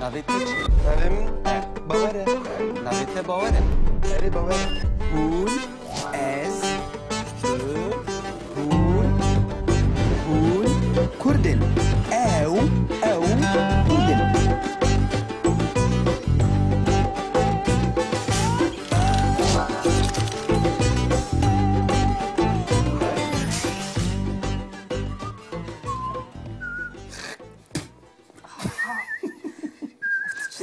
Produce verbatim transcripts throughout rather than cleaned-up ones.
Navê te çi? Navê min Bawer e. Navê te Bawer e? Erê, Bawer e. Hûn, ez, tu, hûn, hûn Kurd in. Ew, ew Kurd in.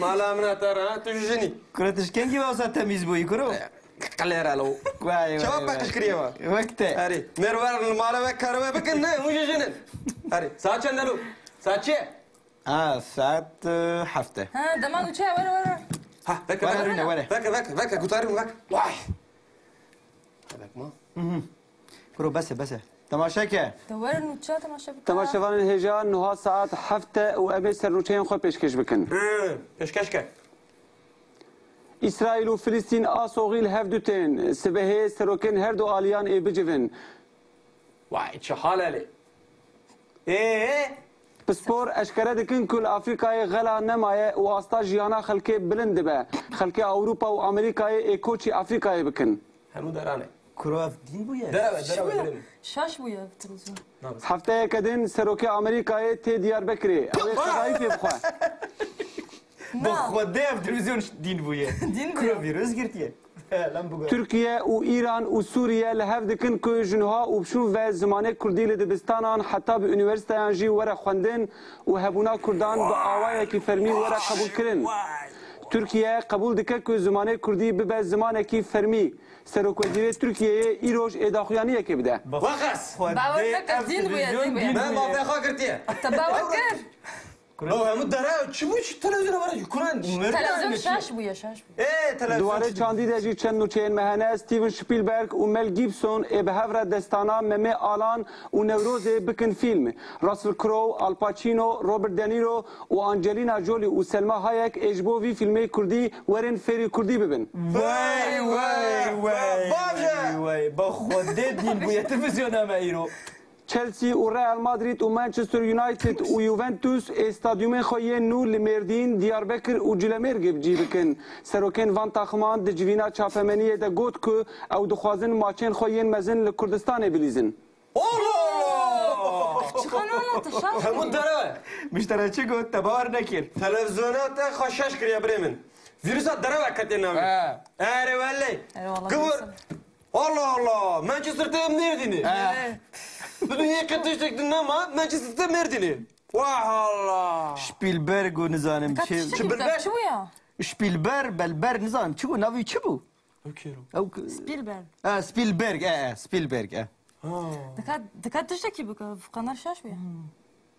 Mala min a te re, ha? Tu ji jinî. Kuro, tu ji kengî ve wisa temîz bûyî, kuro? Qilêre lo. Vay, vay, vay. Çawa paqij kiriye we? Wek te. Erê, mêr werin li mala we karê we bikin, ne? Hûn ji jin in. Erê, saet çend e lo? Saet çi ye? Ha, saet, e, heft e. Ha, dema nûçe ye, were, were. Ha, veke, were, veke. Rûne, were. Veke, veke, veke, gutarî min, veke. Vay. Hebek ma. Mhm. Kuro, bes e, bes e. Temaşe ke. Te were nûçe temaşe bike. Temaşevanên hêja, niha saet heft e û em ê sernûçeyên xwe pêşkêş bikin. Hı, pêşkêş ke. Îsraîl û Filistîn a soxî li hev du tên. Sibehê serokên her du aliyan ê bicivin. Vay, çi hal e lê? Ê? Pispor eşkere dikin ku li Afrîkayê xela nemaye û asta jiyana xelkê bilind dibe. Xelkê Ewropa û Amerîkayê ê koçî Afrîkayê bikin. Hemû deran e. Kuro, ev dîn bûye? Derew e, derew e, derew e. Şaş bûye ev televîzyon. Hefteyeke din serokê Amerîkayê tê Diyarbekirê. Ew ê qedayîfê bixwe. Bi Xwedê ev televîzyon dîn bûye. Dîn bûye. Kuro, vîrus girtiye. Lan bû. Tirkiye û Îran û Sûriye li hev dikin ku ji niha û bi şûn ve zimanê kurdî li dibistanan heta bi unîversîteyan jî were xwendin û hebûna kurdan bi awayekî fermî were qebûlkirin. Tirkiye qebûl dike ku zimanê kurdî bibe zimanekî fermî. Serokwezîrê Tirkiyeyê îroj ê daxuyaniyekê bide. Wexas! Bawer neke, dîn bûye, dîn bûye. Me mafê xwe girtiye. Te bawer kir? Lo hemû dere, çi bû, çi televîzyona were, kuran, televîzyon şaş bûye, şaş bûye. Ê, televîzyon. Di warê çandî de jî çend nûçeyên me hene, Steven Spielberg û Mel Gibson ê bi hev re destana Memê Alan û Newrozê bikin fîlm. Russell Crowe, Al Pacino, Robert De Niro û Angelina Jolie û Selma Hayek ê ji bo vî fîlmê kurdî werin fêrî kurdî bibin. Wey, wey, wey, wey. Bi Xwedê dîn bûye televîzyona me îro. Chelsea û Real Madrid û Manchester United û Juventus ê stadyumên xwe yên nû li Mêrdîn, Diyarbekir û Cilemêrgê bi cî bikin. Serokên van taximan di civîna çapemeniyê de got ku ew dixwazin maçên xwe yên mezin li Kurdistanê bilîzin. Allah Allah! Çiqan Allah, te şaş kiriye. Hemû derew e. Min ji te re çi got, te bawer nekir. Televîzyona te xwe şaş kiriye birê min. Vîrusa derew e ketiye navê. He. Erê wele. Erê wele. Gibir. Allah Allah! Manchester te em Mêrdînê. He. Bi dinyayê qet tiştek din nema, Manchester te Mêrdînê. Wah Allah! Spielberg û nizanim çi. Dikkat çi bû ya? Spielberg, Belberg, nizanim çi bû, navî çi bû? Ew kêro. Ew k- Spielberg. Ha, Spielberg, e, e, Spielberg, e. Ha. Dikkat, dikkat tiştekî bike, fikanar şaş bû ya.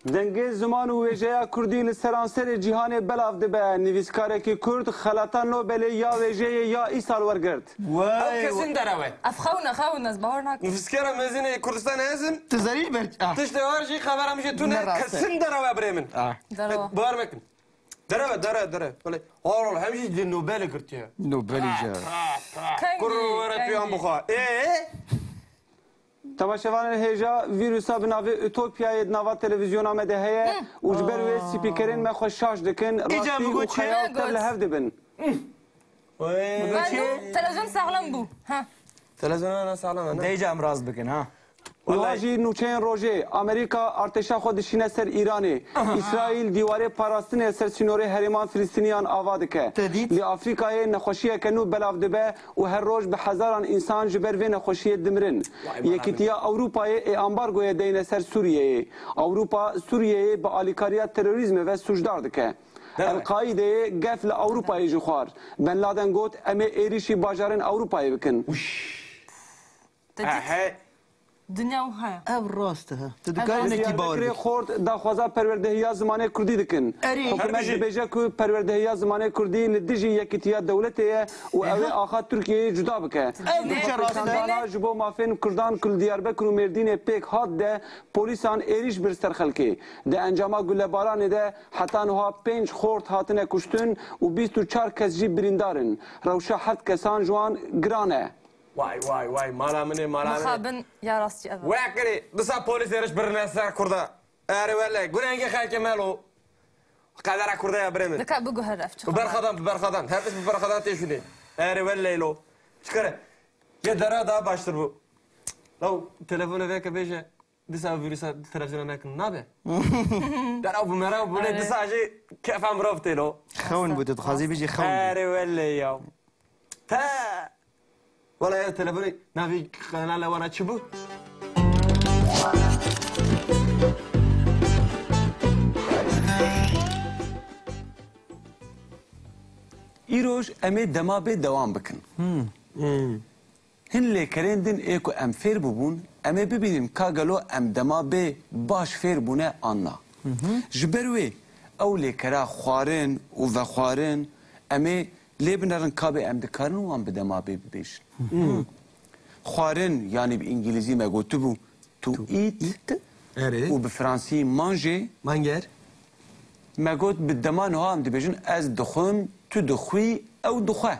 Dengê ziman û wêjeya kurdî li seranserê cîhanê belav dibe. Nivîskarekî kurd xelata Nobelê ya wêjeyê ya îsal wergirt. Wey, ew kesin derew e. Ev xewin e, xewin e, ez bawer nakim. Nivîskara mezin ê Kurdistanê ez im. Tu zerî ber-, ah. Tiştê war jî xebera min jî tune, ne rast e, kesin derew e birê min. Ah. Derew e. Bawer mekin. Derew e, derew e, derew e. Belê. Hol, hol, hem jî di Nobelê girtiye. Nobelê jî. Kengî, kengî. Kur were tu yan bixwe. Ê? Temaşevanên hêja, vîrusa bi navê Ütopyayê di nava televîzyona me de heye û ji ber wê spîkerên me xwe şaş dikin, rastî û xeyal tev li hev dibin. Wey. Belû, televîzyon saxlem bû. Ha. Televîzyona ne saxlem e, ne? Dê îca em rast bikin, ha. Niha jî nûçeyên rojê, Amerîka artêşa xwe dişîne ser Îranê. Îsraîl dîwarê parastinê ser sînorê herêman Filistîniyan ava dike. Te dît? Li Afrîkayê nexweşiyeke nû belav dibe û her roj bi hezaran însan ji ber vê nexweşiyê dimirin. Vay, vay, vay. Yekîtiya Ewropayê ê ambargoyê deyne ser Sûriyeyê. Ewropa Sûriyeyê bi alîkariya terorîzmê ve sûcdar dike. Evet. El-Qaîdeyê gef li Ewropayê jî xwar. Ben Laden got, em ê êrîşî bajarên Ewropayê bikin. Te dît? He, he. Dinya wiha ye. Ev rast e, he. Tu dikare nekî bawer bikî. Diyarbekirê Xort daxwaza perwerdehiya zimanê kurdî dikin. Erê. Hikûmet dibêje ku perwerdehiya zimanê kurdî li dijî yekîtiya dewletê ye û ew ê axa Tirkiyeyê cuda bike. Ev nûçe rast e. Çendana ji bo mafên kurdan ku li Diyarbekir û Mêrdînê pêk hat de polîsan êrîş bir ser xelkê. Di encama gulebaranê de heta niha pênc xort hatine kuştin û bîst û çar kes jî birîndar in. Rewşa heft kesan ji wan giran e. Vay, vay, vay, mala min ê, mala min ê. Mixabin ya rastî ev e. Wekirî, disa polîs êriş birine ser kurda. Erê wele, gurengê xelkê me lo. Qedera Kurdê ya birê min. Dika biguhere, çi Bi berxadan, bi berxadan. Her tişt bi berxadan tê şûnê. Erê welleylo. Çikare. Yê dera daha baştir bû. Law telefona veke bêje, disa vîrusa televizyona nekin. Nabe. Dera bû mera bû, lê Erê. disa jî kefa mirov tê lo. Xewn bû, tu dixwazî bijî xewn bû. Erê welley ya. Te. Wala ya telefonê navî kanala wana çi bû? Îroj em ê dema bê dewam bikin. Hmm. Hin lêkerên din ê ku em fêr bûbûn, em ê bibînin ka gelo em dema bê baş fêr bûne an na. Ji ber wê ew lêkera xwarin û vexwarin em ê lê binerin ka bê em dikarin wan bi dema bê bibêjin. Xwarin, yanî bi îngilîzî me gotibû to eat Eat. Erê. û bi fransî manger. Manger. Me got bi dema niha em dibêjin ez dixwim, tu dixwî, ew dixwe.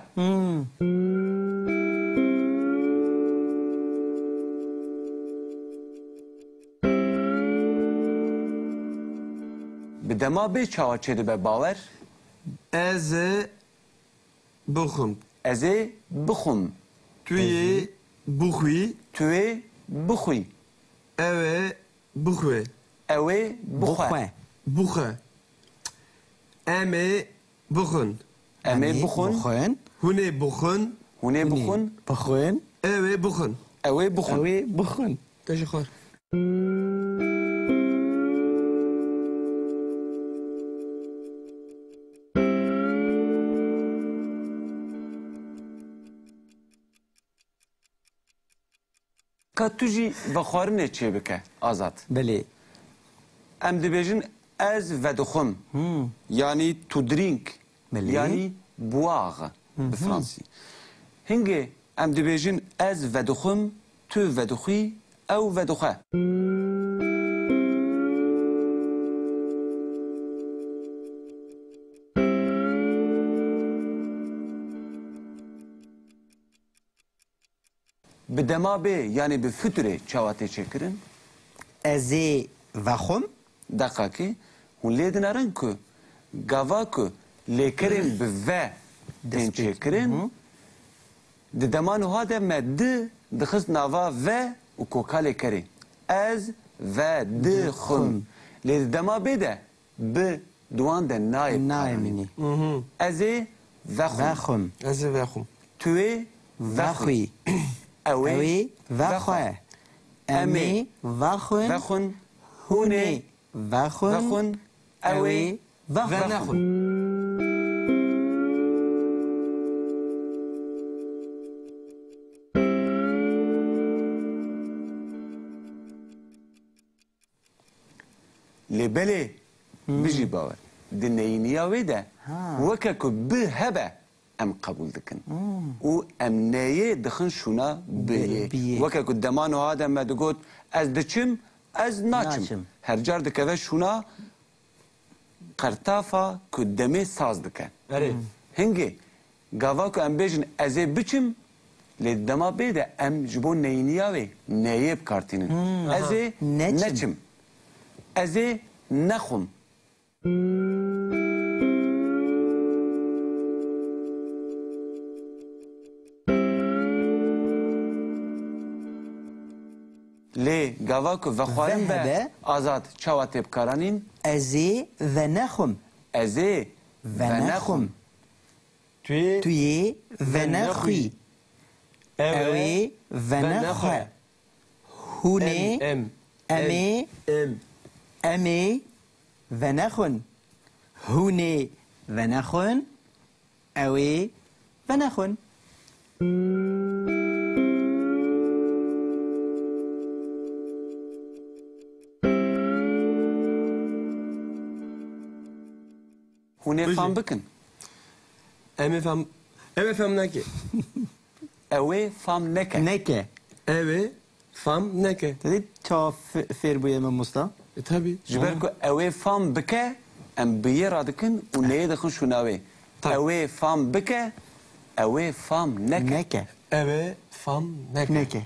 Bi dema bê çawa çêdibe bawer? Ez ê bixwim. Ez ê bixwim. Tu yê bixwî. Tu yê bixwî. Ew ê bixwe. Ew ê bixwe. Bixwe. Bixwe. Em ê bixwin. Em ê Em ê bixwin. bixwin. Hûn ê bixwin. Hûn ê Hûn ê bixwin. bixwin. Ew ê bixwin. Ew ê bixwin. Ew ê bixwin. Te ji xwe. Ka tu jî vexwarinê çêbike, Azad. Belê. Em dibêjin, ez vedixwim. Hmm. Yanî to drink. Belê. Yanî boire bi fransî. Hingê em dibêjin, ez vedixwim, tu vedixwî, ew vedixwe. Bi dema bê, yanî bi fiturê çawa tê çêkirin? Ez ê vexwim. Deqakê, hûn lê dinerin ku gava ku lêkerên bi ve tên Dest pê çêkirin, hı. di dema nuha de me di dixist nava ve û koka lêkerê. Ez ve di Di xwim. xwim. Lê di dema bê de bi di wan de nayê Nayê bikarîn. minî. Mhm. Ez ê vexwim. Vexwim. Ez ê vexwim. Tu ê vexwî. Vexwî. Ew ê Ew ê vexwe. vexwe. Em Em ê ê vexwin. vexwin. Hûn ê Hûn ê vexwin. vexwin. Ew ê Ew ê vexwin. vexwin. Lê belê, Hmm. bijî bawer. Di neyîniya wê de Ha. weke ku bi hebe em qebûl dikin. Hmm. Û em neyê dixin şûna Bi-, biyê. biyê. Weke ku dema nuha de me digot, ez diçim, ez naçim. Naçim. Her car dikeve şûna qertafa ku demê saz dike. Erê. Hmm. Hingê, gava ku em bêjin ez ê biçim, lê di dema bê de em ji bo neyîniya wê neyê bi kar tînin. Hmm. Ez ê Neçim. neçim. Ez ê nexwim. Lê gava ku vexwarin be Vehebe. Azad çawa tê bikaranîn? Ez ê venexwim. Ez ê Venexwim. venexwim. Tu yê Tu yê venexwî. venexwî. Ew Ew ê ê venexwe. venexwe. Hûn ê Em, em, em ê em, em. em ê venexwin. Hûn ê venexwin. Ew ê venexwin. Hûn ê Bijî. fam bikin. Em ê fam, em ê fam neke. Ew ê fam neke. Neke. Ew ê fam neke. Te dî çawa f-, fêr bûye mamosta? E, tabii. Ji ber Hı. ku ew ê fam bike, em bi yê radikin û neyê dixin şûna wê. Tabii. Ew ê fam bike, ew ê fam neke. Neke. Ew ê fam neke. Neke.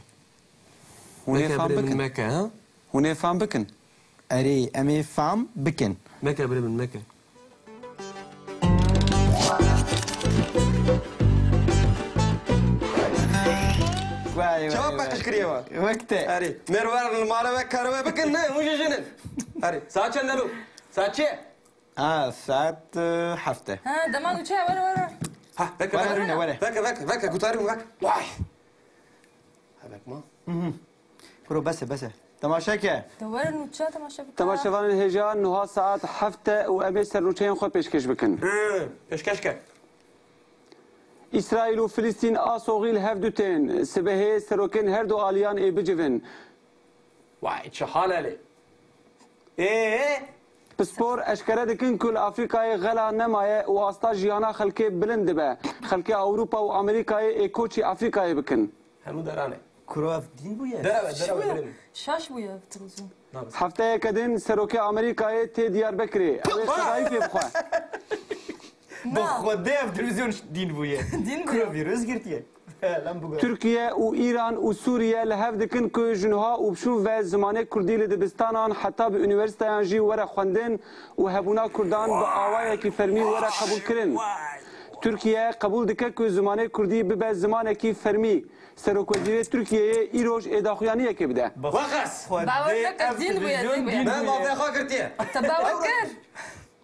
Hûn ê Meke fam birê min bikin. meke, ha? Hûn ê fam bikin. Erê, em ê fam bikin. Meke birê min meke. Vay, vay, Çawa vay. Paqij kiriye wa? Wek te. Erê, mêr werin li mala we karê we bikin, ne, hûn jî jin in. Erê, saet çend e lo? Saet çi ye? Ha, saet, e, heft e. Ha, dema nûçe ye, were, were. Ha, veke, Were, veke. Rûne, were. Veke, veke, veke, gutarî min, veke. Vay. Hevek ma. Mhm. Kuro, bes e, bes e. Temaşe ke. De were nûçe temaşe bike. Temaşevanên hêja, niha saet heft e û em ê ser nûçeyên xwe pêşkêş bikin. Hı, pêşkêş ke. Îsraîl û Filistîn a soxî li hev du tên. Sibehê serokên her du aliyan ê bicivin. Vay, çi hal e lê? Ê? Pispor eşkere dikin ku li Afrîkayê xela nemaye û asta jiyana xelkê bilind dibe. Xelkê Ewropa û Amerîkayê ê koçî Afrîkayê bikin. Hemû deran e. Kuro, ev dîn bûye? Derew e, derew e, birê min. Şaş bûye ev televîzyon. Hefteyeke din serokê Amerîkayê tê Diyarbekirê. Ew ê xwedayî pê bixwe. Bi Xwedê ev televîzyon dîn bûye. Dîn bûye. Kuro vîrus girtiye. Lan bû. Tirkiye û Îran û Sûriye li hev dikin ku ji niha û bi şûn ve zimanê kurdî li dibistanan heta bi unîversîteyan jî were xwendin û hebûna kurdan bi awayekî fermî were qebûlkirin. Tirkiye qebûl dike ku zimanê kurdî bibe zimanekî fermî. Serokwezîrê Tirkiyeyê îroj ê daxuyaniyekê bide. Wexas! Bawer neke, dîn bûye, dîn bûye. Me mafê xwe girtiye. Te bawer kir?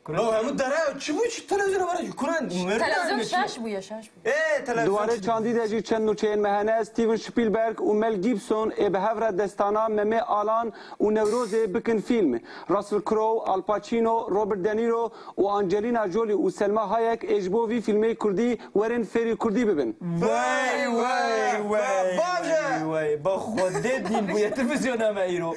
Ew hemû dere, çi bû, çi televizyona were, kuran, Televizyon şaş bûye, şaş bûye. Ê, televizyon. Di warê çandî de jî çend nûçeyên me hene, Steven Spielberg û Mel Gibson ê bi hev re destana Memê Alan û Newrozê bikin fîlm. Russell Crowe, Al Pacino, Robert De Niro û Angelina Jolie û Selma Hayek ê ji bo vî fîlmê kurdî werin fêrî kurdî bibin. Wey, wey, wey, wey, bi Xwedê dîn bûye televizyona me îro.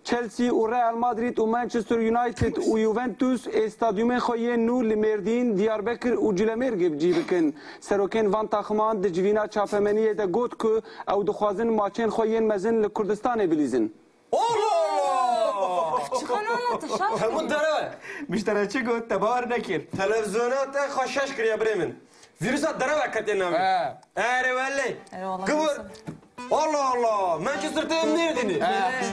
Chelsea û Real Madrid û Manchester United û Juventus ê stadyumên xwe yên nû li Mêrdîn, Diyarbekir û Cilemêrgê cî bikin. Serokên van taximan di civîna çapemeniyê de got ku ew dixwazin maçên xwe yên mezin li Kurdistanê bilîzin. Allah Allah! Çi kanala tu şaş Hemû dere. Miştere çi got, te bawer nekir. Televizyona te xwe şaş kiriye birê min. Vîrusa derew e ketiye navê. He. Erê wele. Erê wele. Gibir. Allah Allah. Manchester te Mêrdînê. He.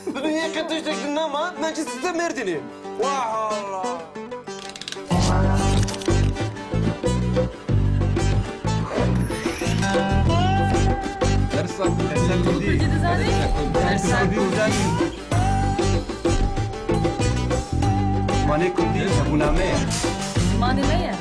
Bi yekê tiştek ji nema Manchester te Mêrdînê. Wah Allah. Dersa Kurdî. Kurdî dizanî? Dersa Kurdî. Zimanê Kurdî hebûna me ye. Zimanê me ye.